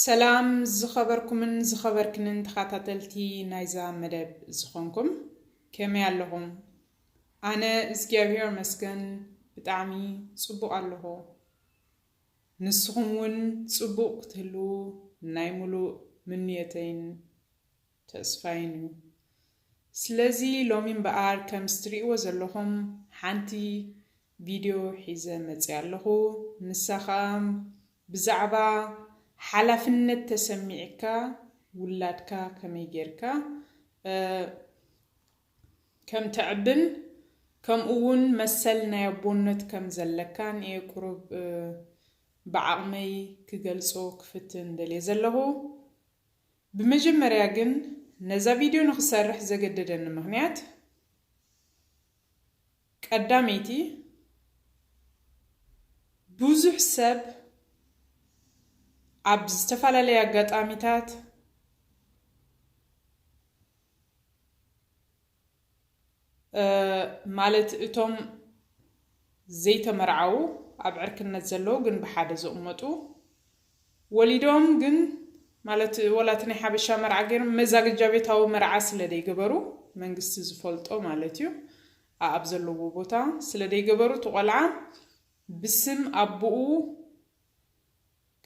ሰላም ዝኸበርኩምን ዝኸበርክንን ተኸታተልቲ ናይዛ መደብ ዝኾንኩም፣ ከመይ ኣለኹም? ኣነ እግዚኣብሔር መስገን ብጣዕሚ ጽቡቕ ኣለኹ። ንስኹም እውን ጽቡቕ ክትህልዉ ናይ ምሉእ ምንዮተይን ተስፋይን እዩ። ስለዚ ሎሚ እምበኣር ከም እትርእይዎ ዘለኹም ሓንቲ ቪድዮ ሒዘ መጽእ ኣለኹ። ንሳ ኸኣ ብዛዕባ ሓላፍነት ተሰሚዕካ ውላድካ ከመይ ጌርካ ከም ተዕብን ከምኡ እውን መሰል ናይ ኣቦነት ከም ዘለካን እየ ቁሩብ ብዓቕመይ ክገልጾ ክፍትን ደልየ ዘለኹ። ብመጀመርያ ግን ነዛ ቪድዮ ንኽሰርሕ ዘገደደኒ ምኽንያት ቀዳመይቲ ብዙሕ ሰብ ኣብ ዝተፈላለየ ኣጋጣሚታት ማለት እቶም ዘይተመርዓዉ ኣብ ዕርክነት ዘለዉ ግን ብሓደ ዝቕመጡ ወሊዶም ግን ማለት ወላ እቲ ናይ ሓበሻ መርዓ ገይሮም መዛግጃ ቤታዊ መርዓ ስለ ደይገበሩ መንግስቲ ዝፈልጦ ማለት እዩ ኣኣብ ዘለዎ ቦታ ስለ ደይገበሩ እቲ ቆልዓ ብስም ኣቦኡ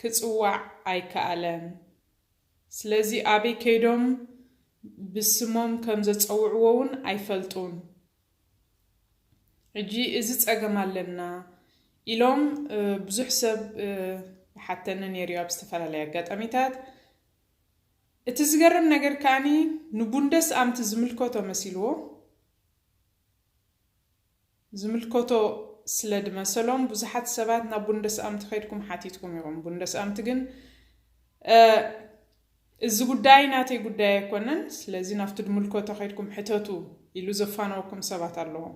ክጽዋዕ ኣይከኣለን። ስለዚ ኣበይ ከይዶም ብስሞም ከም ዘጸውዕዎ እውን ኣይፈልጡን። ሕጂ እዚ ጸገም ኣለና ኢሎም ብዙሕ ሰብ ይሓተኒ ነይሩ ኣብ ዝተፈላለየ ኣጋጣሚታት። እቲ ዝገርም ነገር ከኣኒ ንቡንደስ ኣምት ዝምልከቶ መሲልዎ ዝምልከቶ ስለ ድመሰሎም ብዙሓት ሰባት ናብ ቡንደስኣምት ኸይድኩም ሓቲትኩም ኢኹም። ቡንደስኣምት ግን እዚ ጉዳይ ናተይ ጉዳይ ኣይኮነን፣ ስለዚ ናብቲ ድምልከቶ ኸይድኩም ሕተቱ ኢሉ ዘፋነወኩም ሰባት ኣለዉ።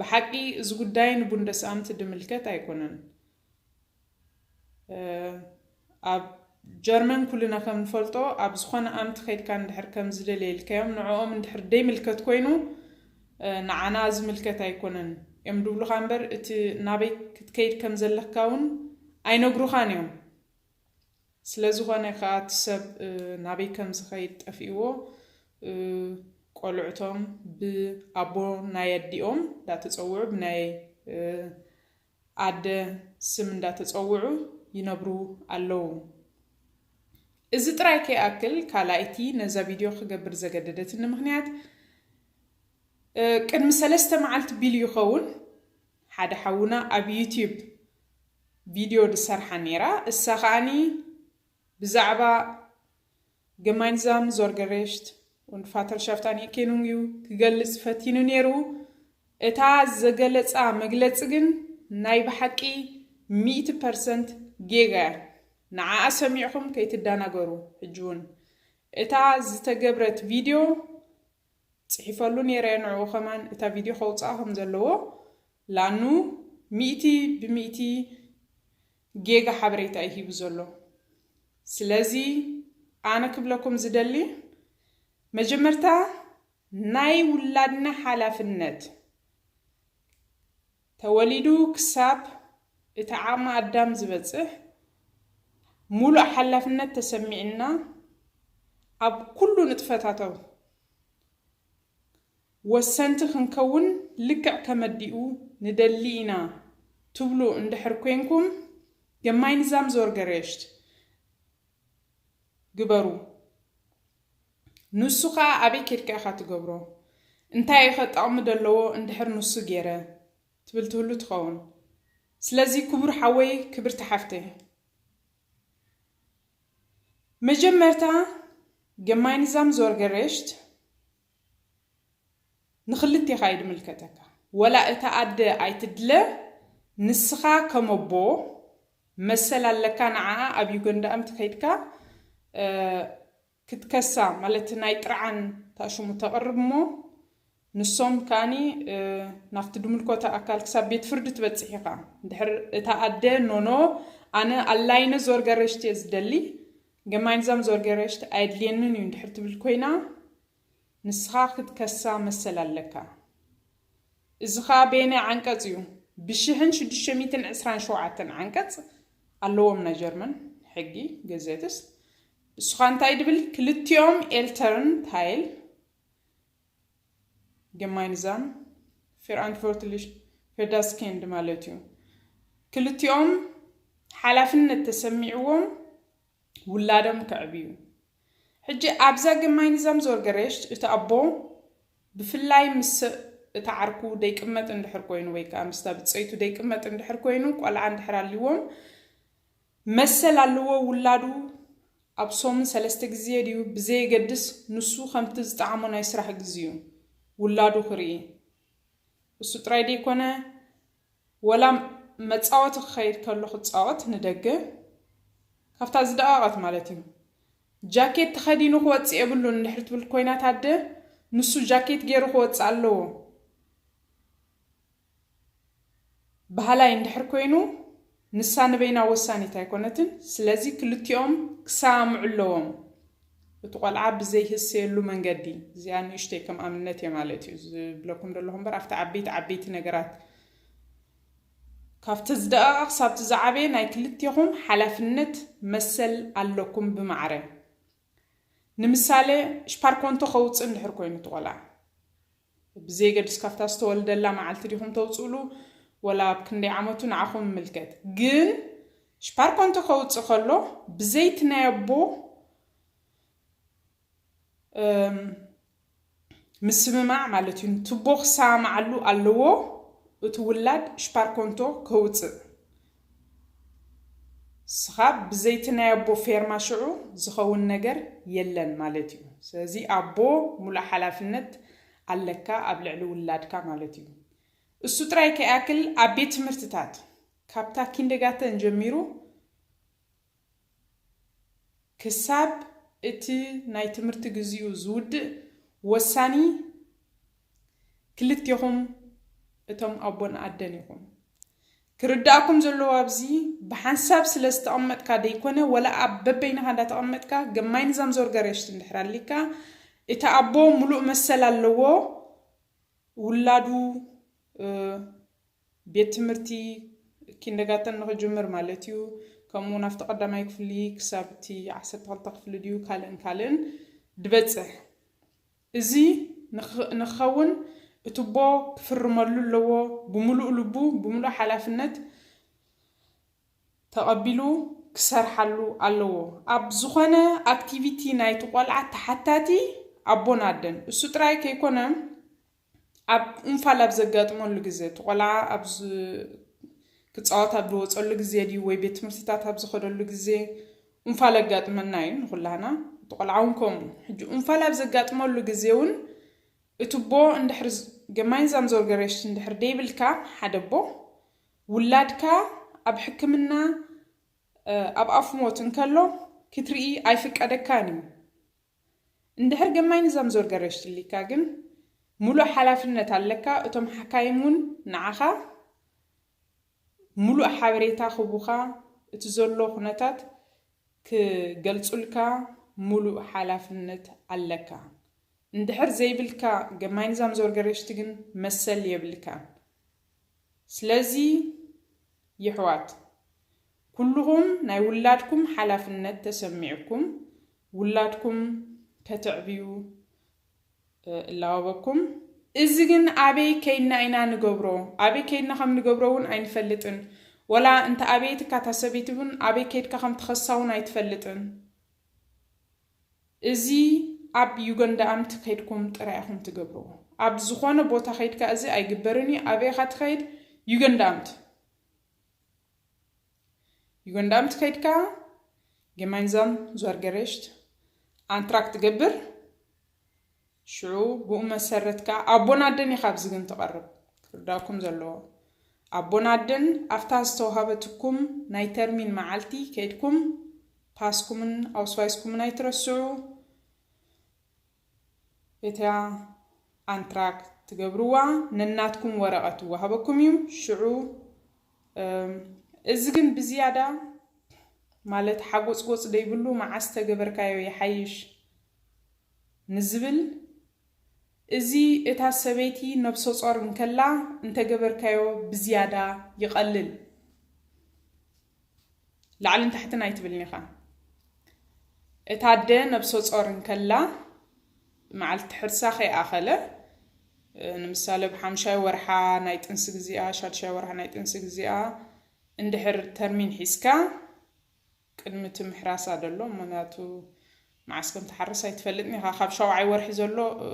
ብሓቂ እዚ ጉዳይ ንቡንደስኣምት ድምልከት ኣይኮነን። ኣብ ጀርመን ኩልና ከም ንፈልጦ ኣብ ዝኾነ ኣምት ከይድካ እንድሕር ከም ዝደለየ ኢልካዮም ንዕኦም እንድሕር ደይምልከት ኮይኑ ንዓና ዝምልከት ኣይኮነን እዮም ድብሉኻ እምበር እቲ ናበይ ክትከይድ ከም ዘለካ እውን ኣይነግሩኻን እዮም። ስለ ዝኾነ ከዓ እቲ ሰብ ናበይ ከም ዝኸይድ ጠፊእዎ ቆልዕቶም ብኣቦ ናይ ኣዲኦም እንዳተፀውዑ ብናይ ኣደ ስም እንዳተጸውዑ ይነብሩ ኣለዉ። እዚ ጥራይ ከይኣክል ካልኣይቲ ነዛ ቪድዮ ክገብር ዘገደደትኒ ምኽንያት ቅድሚ ሰለስተ መዓልቲ ቢሉ ይኸውን ሓደ ሓውና ኣብ ዩትዩብ ቪድዮ ዝሰርሓ ነይራ። እሳ ከኣኒ ብዛዕባ gemeinsam Sorgerecht und Vaterschaft anerkennung እዩ ክገልጽ ፈቲኑ ነይሩ። እታ ዘገለጻ መግለጺ ግን ናይ ብሓቂ ሚእቲ ፐርሰንት ጌጋ እያ። ንዓኣ ሰሚዕኹም ከይትደናገሩ። ሕጂ እውን እታ ዝተገብረት ቪድዮ ጽሒፈሉ ነይረ ንዕኡ ከማን እታ ቪድዮ ከውጽኣ ከም ዘለዎ ላኑ ሚእቲ ብሚእቲ ጌጋ ሓበሬታ እዩ ሂቡ ዘሎ። ስለዚ ኣነ ክብለኩም ዝደሊ መጀመርታ ናይ ውላድና ሓላፍነት ተወሊዱ ክሳብ እቲ ዓቕሚ ኣዳም ዝበጽሕ ሙሉእ ሓላፍነት ተሰሚዕና ኣብ ኩሉ ንጥፈታቶም ወሰንቲ ክንከውን ልክዕ ከመዲኡ ንደሊ ኢና ትብሉ እንድሕር ኮንኩም gemeinsam Sorgerecht ግበሩ። ንሱ ከዓ ኣበይ ኬድካ ኢኻ ትገብሮ? እንታይ ኢኸ ጠቕሚ ደለዎ እንድሕር ንሱ ገይረ ትብል ትህሉ ትኸውን። ስለዚ ክቡር ሓወይ ክብርቲ ሓፍተይ መጀመርታ gemeinsam Sorgerecht ንኽልቴኻ እዩ ድምልከተካ። ወላ እታ ኣደ ኣይትድለ ንስኻ ከመቦ መሰል ኣለካ ንዓኣ ኣብ ዩገንዳ ኣምቲ ከይድካ ክትከሳ ማለት ናይ ጥርዓን ታሽሙ ተቕርብ እሞ ንሶም ከኣኒ ናብቲ ድምልኮተ ኣካል ክሳብ ቤት ፍርዲ ትበጽሕ ኢኻ። እንድሕር እታ ኣደ ኖኖ ኣነ ኣላይነ ዞርገረሽት እየ ዝደሊ gemeinsam Sorgerecht ኣየድልየንን እዩ እንድሕር ትብል ኮይና ንስኻ ክትከሳ መሰል ኣለካ። እዚ ኸኣ በየናይ ዓንቀጽ እዩ? ብሽሕን ሽዱሽተ ሚእትን ዕስራን ሸውዓተን ዓንቀጽ ኣለዎም ናይ ጀርመን ሕጊ ገዘትስ እሱኻ እንታይ ድብል ክልቲኦም ኤልተርን ታይል gemeinsam verantwortlich für das Kind ማለት እዩ። ክልቲኦም ሓላፍነት ተሰሚዕዎም ውላዶም ከዕብዩ። ሕጂ ኣብዛ gemeinsam Sorgerecht እቲ ኣቦ ብፍላይ ምስ እቲ ዓርኩ ደይቅመጥ እንድሕር ኮይኑ ወይ ከዓ ምስታ ብፀይቱ ደይቅመጥ እንድሕር ኮይኑ ቆልዓ እንድሕር ኣልዎም መሰል ኣለዎ ውላዱ ኣብ ሰሙን ሰለስተ ግዜ ድዩ ብዘየገድስ ንሱ ከምቲ ዝጠዓሞ ናይ ስራሕ ግዜኡ ውላዱ ክርኢ። እሱ ጥራይ ደይኮነ ወላ መፃወቲ ክኸይድ ከሎ ክፃወት ንደገ ካብታ ዝደቐቐት ማለት እዩ። ጃኬት ተኸዲኑ ክወፅእ የብሉን እንድሕር ትብል ኮይና ታደ ንሱ ጃኬት ገይሩ ክወፅእ ኣለዎ። ባህላይ እንድሕር ኮይኑ ንሳ ንበይና ወሳኒት ኣይኮነትን። ስለዚ ክልቲኦም ክሰማምዑ ኣለዎም። እቲ ቆልዓ ብዘይህሰየሉ መንገዲ እዚኣ ንእሽተይ ከም ኣብነት እየ ማለት እዩ ዝብለኩም ዘለኹ እምበር ኣብቲ ዓበይቲ ዓበይቲ ነገራት ካብቲ ዝደቐቐ ክሳብቲ ዝዓበየ ናይ ክልቴኹም ሓላፍነት መሰል ኣለኩም ብማዕረ ንምሳሌ ሽፓርኮንቶ ከውፅእ እንድሕር ኮይኑ እቲ ቆልዓ ብዘየገድስ ካብታ ዝተወልደላ መዓልቲ ዲኹም ተውፅእሉ ወላ ኣብ ክንደይ ዓመቱ ንዓኹም ምልከት ግን ሽፓርኮንቶ ከውፅእ ከሎ ብዘይቲ ናይ ኣቦ ምስምማዕ ማለት እዩ ትቦ ክሰማማዓሉ ኣለዎ እቲ ውላድ ሽፓርኮንቶ ከውፅእ ስኻ ብዘይቲ ናይ ኣቦ ፌርማ ሽዑ ዝኸውን ነገር የለን ማለት እዩ ስለዚ ኣቦ ሙሉእ ሓላፍነት ኣለካ ኣብ ልዕሊ ውላድካ ማለት እዩ እሱ ጥራይ ከይኣክል ኣብ ቤት ትምህርትታት ካብታ ኪንደጋተን ጀሚሩ ክሳብ እቲ ናይ ትምህርቲ ግዜኡ ዝውድእ ወሳኒ ክልቴኹም እቶም ኣቦን ኣደን ኢኹም። ክርዳእኩም ዘለዎ ኣብዚ ብሓንሳብ ስለ ዝተቐመጥካ ደይኮነ ወላ ኣብ በበይንኻ እንዳተቐመጥካ gemeinsam Sorgerecht እንድሕር ኣሊካ እቲ ኣቦ ሙሉእ መሰል ኣለዎ ውላዱ ቤት ትምህርቲ ኪንደጋተን ንክጅምር ማለት እዩ ከምኡ እውን ኣብቲ ቀዳማይ ክፍሊ ክሳብ እቲ ዓሰርተ ክልተ ክፍሊ ድዩ ካልእን ካልእን ድበፅሕ እዚ ንክኸውን እትቦ ክፍርመሉ ኣለዎ ብምሉእ ልቡ ብምሉእ ሓላፍነት ተቐቢሉ ክሰርሓሉ ኣለዎ ኣብ ዝኾነ ኣክቲቪቲ ናይቲ ቆልዓ ተሓታቲ ኣቦን ኣደን እሱ ጥራይ ከይኮነ ኣብ ኡንፋል ኣብ ዘጋጥመሉ ግዜ እቲ ቆልዓ ኣብ ክፃወት ኣብ ዝወፀሉ ግዜ ድዩ ወይ ቤት ትምህርትታት ኣብ ዝኸደሉ ግዜ ኡንፋል ኣጋጥመና እዩ ንኩላህና እቲ ቆልዓ እውን ከምኡ ሕጂ ኡንፋል ኣብ ዘጋጥመሉ ግዜ እውን እቲ ቦ እንድሕር gemeinsam Sorgerecht እንድሕር ደይብልካ ሓደ ቦ ውላድካ ኣብ ሕክምና ኣብ ኣፍ ሞት እንከሎ ክትርኢ ኣይፍቀደካን እዩ እንድሕር gemeinsam Sorgerecht እሊካ ግን ሙሉእ ሓላፍነት ኣለካ እቶም ሓካይም እውን ንዓኻ ሙሉእ ሓበሬታ ክቡኻ እቲ ዘሎ ኩነታት ክገልጹልካ ሙሉእ ሓላፍነት ኣለካ እንድሕር ዘይብልካ gemeinsam Sorgerecht ግን መሰል የብልካን ስለዚ የሕዋት ኩልኹም ናይ ውላድኩም ሓላፍነት ተሰሚዕኩም ውላድኩም ከተዕብዩ እላወበኩም። እዚ ግን ኣበይ ከይድና ኢና ንገብሮ? ኣበይ ከይድና ከም ንገብሮ እውን ኣይንፈልጥን። ወላ እንተ ኣበየትካ እታ ሰበይቲ እውን ኣበይ ከይድካ ከም ትኸሳ እውን ኣይትፈልጥን። እዚ ኣብ Jugendamt ከይድኩም ጥራይ ኢኹም ትገብርዎ። ኣብ ዝኾነ ቦታ ከይድካ እዚ ኣይግበርን እዩ። ኣበይ ኢኻ ትኸይድ? Jugendamt። Jugendamt ከይድካ gemeinsam Sorgerecht Antrag ትገብር። ሽዑ ብኡ መሰረት ከኣ ኣቦን ኣደን ኢኻ ኣብዚ ግን ትቐርብ። ክርዳእኩም ዘለዎ ኣቦን ኣደን ኣብታ ዝተዋሃበትኩም ናይ ተርሚን መዓልቲ ከይድኩም ፓስኩምን ኣውስቫይስኩምን ኣይትረስዑ። እታ ኣንትራክ ትገብርዋ ነናትኩም ወረቐት ይወሃበኩም እዩ። ሽዑ እዚ ግን ብዝያዳ ማለት ሓጎፅጎፅ ደይብሉ መዓስ ተገበርካዮ ይሓይሽ ንዝብል እዚ እታ ሰበይቲ ነብሰ ጾር እንከላ እንተገበርካዮ ብዝያዳ ይቐልል። ላዕልን ታሕትን ኣይትብልን ኢኻ። እታ ኣደ ነብሰ ጾር እንከላ፣ መዓልቲ ሕርሳ ከይኣኸለ፣ እ፣ ንምሳሌ፣ ብሓምሻይ ወርሓ ናይ ጥንሲ ግዜኣ፣ ሻድሻይ ወርሓ ናይ ጥንሲ ግዜኣ፣ እንድሕር ተርሚን ሒዝካ፣ ቅድሚ እቲ ምሕራሳ ደሎ፣ ምኽንያቱ መዓስ ከም ትሓርስ ኣይትፈልጥን ኢኻ። ካብ ሻውዓይ ወርሒ ዘሎ፣ እ፣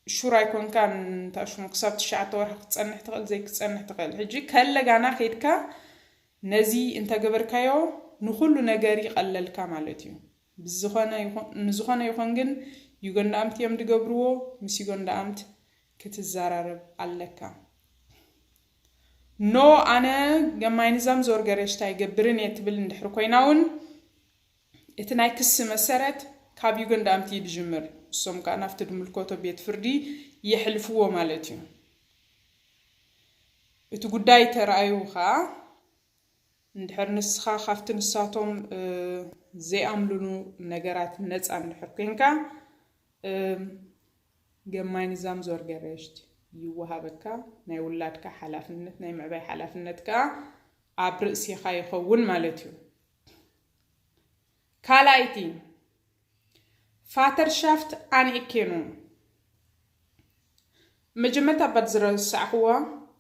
ሹር ኣይኮንካን፣ እንታሽሙ ክሳብ ትሽዓተ ወርሒ ክትጸንሕ ትኽእል፣ ዘይክትጸንሕ ትኽእል። ሕጂ ከለጋና ከይድካ ነዚ እንተገበርካዮ፣ ንኹሉ ነገር ይቐለልካ ማለት እዩ። ብዝኾነ ይኹን፣ ንዝኾነ ይኹን ግን፣ ዩገንዳኣምት እዮም ዝገብርዎ። ምስ ዩገንዳኣምት ክትዘራረብ ኣለካ። ኖ፣ ኣነ ገማይ ንዛም ዞር ገረሽታ ኣይገብርን እየ ትብል እንድሕር ኮይና እውን፣ እቲ ናይ ክሲ መሰረት ካብ ዩገንዳኣምት እዩ ዝጅምር። እሶም ከኣ ናብቲ ዝምልከቶ ቤት ፍርዲ የሕልፍዎ ማለት እዩ። እቲ ጉዳይ ተራእዩ ከኣ፣ እንድሕር ንስኻ ካብቲ ንሳቶም፣ እ፣ ዘይኣምልኑ ነገራት ነጻ እንድሕር ኮንካ፣ እ፣ ገማይ ንዛም ዞር ገረሽት ይወሃበካ። ናይ ውላድካ ሓላፍነት፣ ናይ ምዕባይ ሓላፍነት ከኣ ኣብ ርእሲኻ ይኸውን ማለት እዩ። ካልኣይቲ፣ ፋተርሻፍት ኣንኤኬኑ። መጀመርታ እባ ዝረሳዕክዋ፣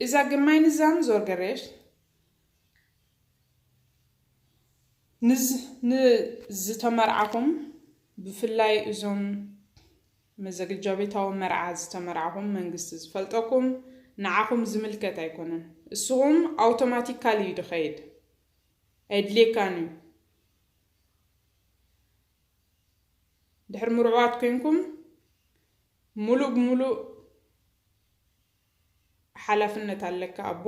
እዛ ገማይ ንዛም ዞር ገረሽት ንዝ-፣ ንዝተመርዓኹም፣ ብፍላይ እዞም መዘግጃ ቤታዊ መርዓ ዝተመርዓኹም፣ መንግስቲ ዝፈልጠኩም፣ ንዓኹም ዝምልከት ኣይኮነን። እስኹም ኣውቶማቲካሊ እዩ ድኸይድ፣ ኣይድልየካን እዩ። ድሕሪ ምርዑዋት ኮንኩም፣ ሙሉእ ብሙሉእ ሓላፍነት ኣለካ ኣቦ።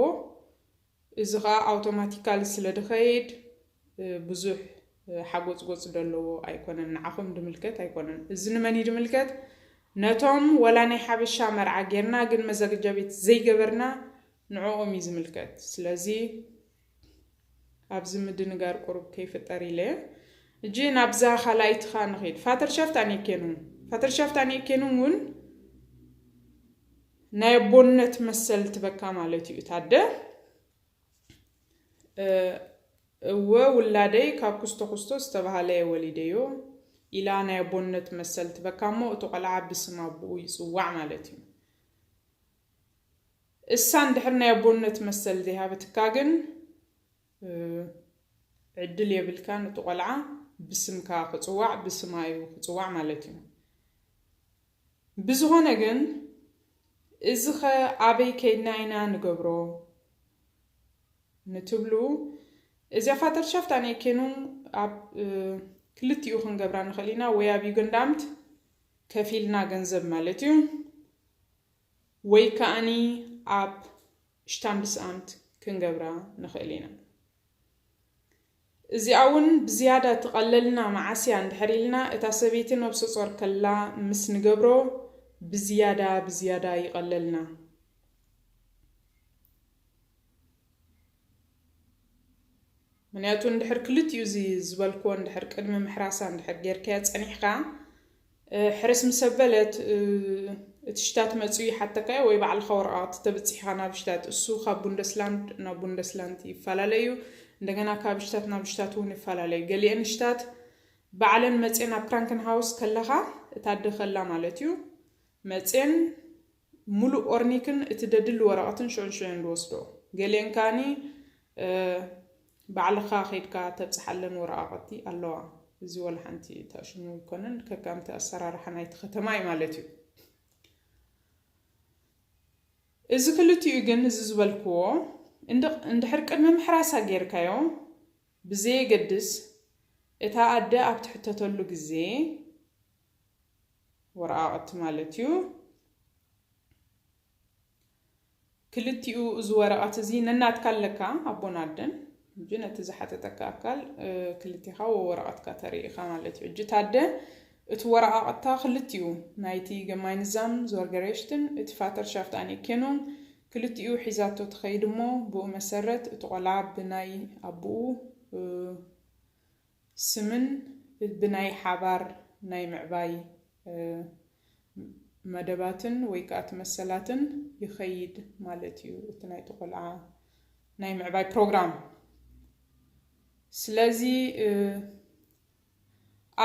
እዚ ኸኣ ኣውቶማቲካሊ ስለ ድኸይድ፣ እ፣ ብዙሕ፣ እ፣ ሓጎጽጎጽ ዘለዎ ኣይኮነን፣ ንዓኹም ድምልከት ኣይኮነን። እዚ ንመን እዩ ድምልከት? ነቶም ወላ ናይ ሓበሻ መርዓ ጌርና ግን መዘግጃ ቤት ዘይገበርና፣ ንዕኦም እዩ ዝምልከት። ስለዚ ኣብዚ ምድንጋር ቁሩብ ከይፍጠር ኢለ። እጂ ናብዛ ካልኣይትኻ ንኸይድ። ፋተርሻፍት ኣንኤኬኑ። ፋተርሻፍት ኣንኤኬኑ እውን ናይ ኣቦነት መሰል ትበካ ማለት እዩ። እታ ኣደ፣ እ፣ እወ ውላደይ ካብ ኩስቶ ኩስቶ ዝተባህለ ወሊደዮ ኢላ ናይ ኣቦነት መሰል ትበካ እሞ፣ እቲ ቆልዓ ብስም ኣቦኡ ይጽዋዕ ማለት እዩ። እሳ እንድሕር ናይ ኣቦነት መሰል ዘይሃበትካ ግን፣ እ፣ ዕድል የብልካን፣ እቲ ቆልዓ ብስምካ ክጽዋዕ፣ ብስማ እዩ ክጽዋዕ ማለት እዩ። ብዝኾነ ግን፣ እዚ ኸ ኣበይ ከይድና ኢና ንገብሮ ንትብሉ፣ እዚኣ ፋተርሻፍት ኣንኤኬኑ ኣብ፣ እ፣ ክልቲኡ ክንገብራ ንኽእል ኢና፣ ወይ ኣብ ዩገንዳምት ከፊልና ገንዘብ ማለት እዩ፣ ወይ ከኣኒ ኣብ ሽታንድስኣምት ክንገብራ ንኽእል ኢና። እዚኣ እውን ብዝያዳ ትቐለልና መዓስ እያ እንድሕር ኢልና፣ እታ ሰበይቲ ነብሰ ጾር ከላ ምስ ንገብሮ ብዝያዳ፣ ብዝያዳ ይቐለልና። ምኽንያቱ እንድሕር ክልቲኡ እዚ ዝበልክዎ እንድሕር ቅድሚ ምሕራሳ እንድሕር ጌርካዮ ጸኒሕካ፣ እ፣ ሕርስ ምስ ኣበለት፣ እ፣ እቲ ሽታት መጺኡ ይሓተካ እዩ ወይ ባዕልኻ ወረቓቕቲ ተብጽሕኻ ናብ ሽታት። እሱ ካብ ቡንደስላንድ ናብ ቡንደስላንድ ይፈላለ እዩ። እንደገና ካብ ሽታት ናብ ሽታት እውን ይፈላለ እዩ። ገሊአን ሽታት ባዕለን መጺአን ኣብ ክራንክንሃውስ ከለኻ እታ ኣደ ከላ ማለት እዩ። መጺአን ሙሉእ ኦርኒክን እቲ ደድሊ ወረቐትን ሽዑን ሽዑን ዝወስዶ። ገሊአን ከኣኒ፣ እ፣ ባዕልኻ ከይድካ ተብጽሓለን ወረቓቕቲ ኣለዋ። እዚ ወላ ሓንቲ ተኣሽሙ ኣይኮነን፣ ከካምቲ ኣሰራርሓ ናይቲ ከተማ እዩ ማለት እዩ። እዚ ክልቲኡ ግን፣ እዚ ዝበልክዎ፣ እንድ-፣ እንድሕር ቅድሚ ምሕራሳ ጌርካዮ፣ ብዘየገድስ፣ እታ ኣደ ኣብ ትሕተተሉ ግዜ፣ ወረቓቕቲ ማለት እዩ። ክልቲኡ እዚ ወረቐት እዚ ነናትካ ኣለካ፣ ኣቦን ኣደን። ሕጂ ነቲ ዝሓተተካ ኣካል፣ እ፣ ክልቲኻ ወረቐትካ ተርኢ ኢኻ ማለት እዩ። ሕጂ እታ ኣደ እቲ ወረቓቕታ ክልቲኡ፣ ናይቲ ገማይ ንዛም ዞርገሬሽትን እቲ ፋተርሻፍት ኣኔኬኑንግ ክልቲኡ ሒዛቶ ትኸይድ እሞ፣ ብኡ መሰረት እቲ ቆልዓ ብናይ ኣቦኡ፣ እ፣ ስምን ብናይ ሓባር ናይ ምዕባይ፣ እ፣ መደባትን ወይ ከኣ እቲ መሰላትን ይኸይድ ማለት እዩ። እቲ ናይቲ ቆልዓ ናይ ምዕባይ ፕሮግራም። ስለዚ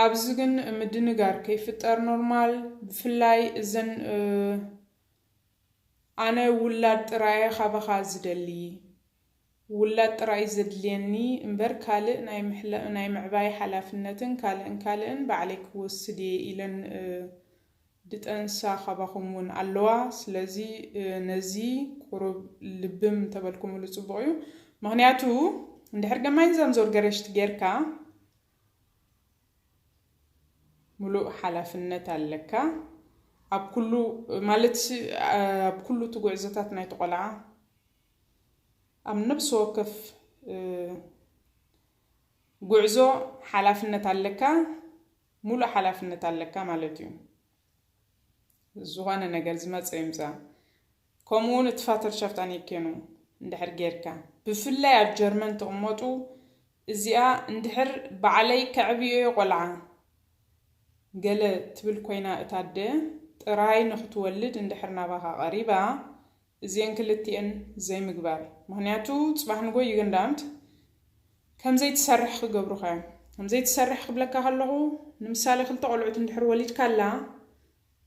ኣብዚ ግን ምድንጋር ከይፍጠር ኖርማል፣ ብፍላይ እዘን ኣነ ውላድ ጥራየ ካባኻ ዝደሊ፣ ውላድ ጥራይ ዘድልየኒ እምበር ካልእ ናይ ምዕባይ ሓላፍነትን ካልእን ካልእን ባዕለይ ክወስድ እየ ኢለን ድጠንሳ ካባኹም እውን ኣለዋ። ስለዚ ነዚ ቁሩብ ልብም እንተበልኩምሉ ጽቡቕ እዩ። ምኽንያቱ እንድሕር ገማይን ዛምዞር ገረሽቲ ጌርካ ሙሉእ ሓላፍነት ኣለካ ኣብ ኩሉ፣ ማለት ኣብ ኩሉ እቲ ጉዕዞታት ናይቲ ቆልዓ ኣብ ነብሲ ወከፍ ጉዕዞ ሓላፍነት ኣለካ፣ ሙሉእ ሓላፍነት ኣለካ ማለት እዩ። ዝኾነ ነገር ዝመፀ ይምፃ። ከምኡ እውን እቲ ፋተርሻፍት ኣኔኬኑ እንድሕር ጌርካ፣ ብፍላይ ኣብ ጀርመን ትቕመጡ፣ እዚኣ እንድሕር ባዕለይ ከዕብዮ እየ ቆልዓ ገለ ትብል ኮይና፣ እታ ኣደ ጥራይ ንኽትወልድ እንድሕር ናባኻ ቀሪባ፣ እዚአን ክልቲአን ዘይምግባር። ምኽንያቱ ፅባሕ ንጎ ዩገንዳምት ከም ዘይትሰርሕ ክገብሩኻ እዮም። ከም ዘይትሰርሕ ክብለካ ከለኹ፣ ንምሳሌ ክልተ ቆልዑት እንድሕር ወሊድካላ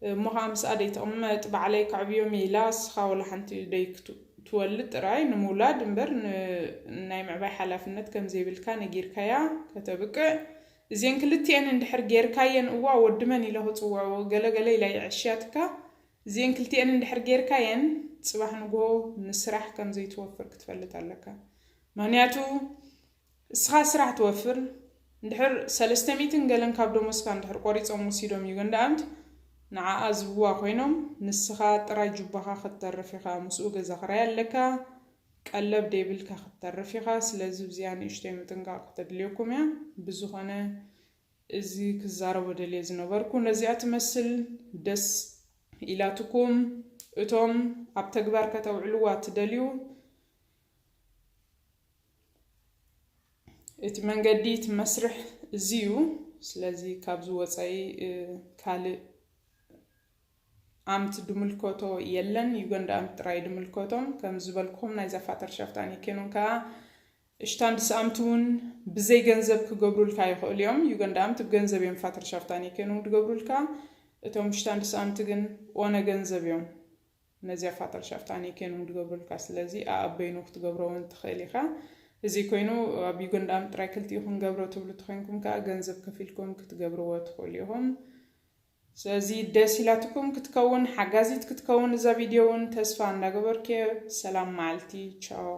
እሞ ከዓ ምስኣ ደይትቕመጥ፣ ባዕለይ ከዕብዮም ኢላ፣ እስኻ ወላ ሓንቲ ደይ ክትወልድ ጥራይ ንምውላድ እምበር ናይ ምዕባይ ሓላፍነት ከም ዘይብልካ ነጊርካያ ከተብቅዕ። እዚን ክልቲኤን እንድሕር ጌርካየን፣ እዋ ወዲ መን ኢለ ክፅውዖ፣ ገለ ገለ ኢላ ይዕሽያትካ። እዚን ክልቲኤን እንድሕር ጌርካየን፣ ፅባሕ ንግሆ ንስራሕ ከም ዘይትወፍር ክትፈልጥ ኣለካ። ምክንያቱ እስኻ ስራሕ ትወፍር እንድሕር ሰለስተ ሚእትን ገለን ካብ ደሞዝካ እንድሕር ቆሪጾም ወሲዶም ዩገንዳኣምት ንዓኣ ዝህብዋ ኮይኖም፣ ንስኻ ጥራይ ጁባኻ ክትተርፍ ኢኻ። ምስኡ ገዛ ክራይ ኣለካ፣ ቀለብ ደይብልካ ክትተርፍ ኢኻ። ስለዚ ብዚኣ ንእሽተይ ምጥንቃቕ ክተድልየኩም እያ። ብዝኾነ እዚ ክዛረቦ ደልየ ዝነበርኩ ነዚኣ ትመስል። ደስ ኢላትኩም እቶም ኣብ ተግባር ከተውዕልዋ ትደልዩ እቲ መንገዲ እቲ መስርሕ እዚ እዩ። ስለዚ ካብዚ ወፃኢ ካልእ ኣምት ድምልከቶ የለን። ዩገንዳ ኣምት ጥራይ ድምልከቶም። ከም ዝበልኩኹም ናይዛ ፋተርሻፍት ኣኔኬኑን ከዓ እሽታንድስ ኣምት እውን ብዘይ ገንዘብ ክገብሩልካ ይኽእሉ እዮም። ዩገንዳ ኣምት ብገንዘብ እዮም ፋተርሻፍት ኣኔኬኑን ድገብሩልካ። እቶም እሽታንድስ ኣምት ግን ኦነ ገንዘብ እዮም። ነዚኣ ፋተርሻፍት ኣኔኬኑን ድገብሩልካ። ስለዚ ኣኣበይኑ ክትገብሮ እውን ትኽእል ኢኻ። እዚ ኮይኑ ኣብ ዩገንዳ ኣምት ጥራይ ክልቲኡ ክንገብሮ ትብሉ ተኮይንኩም ከዓ ገንዘብ ከፊልኩም ክትገብርዎ ትኽእሉ ኢኹም። ስለዚ ደስ ኢላትኩም ክትከውን ሓጋዚት ክትከውን እዛ ቪድዮ እውን ተስፋ እንዳገበርኩ እየ። ሰላም መዓልቲ። ቻው።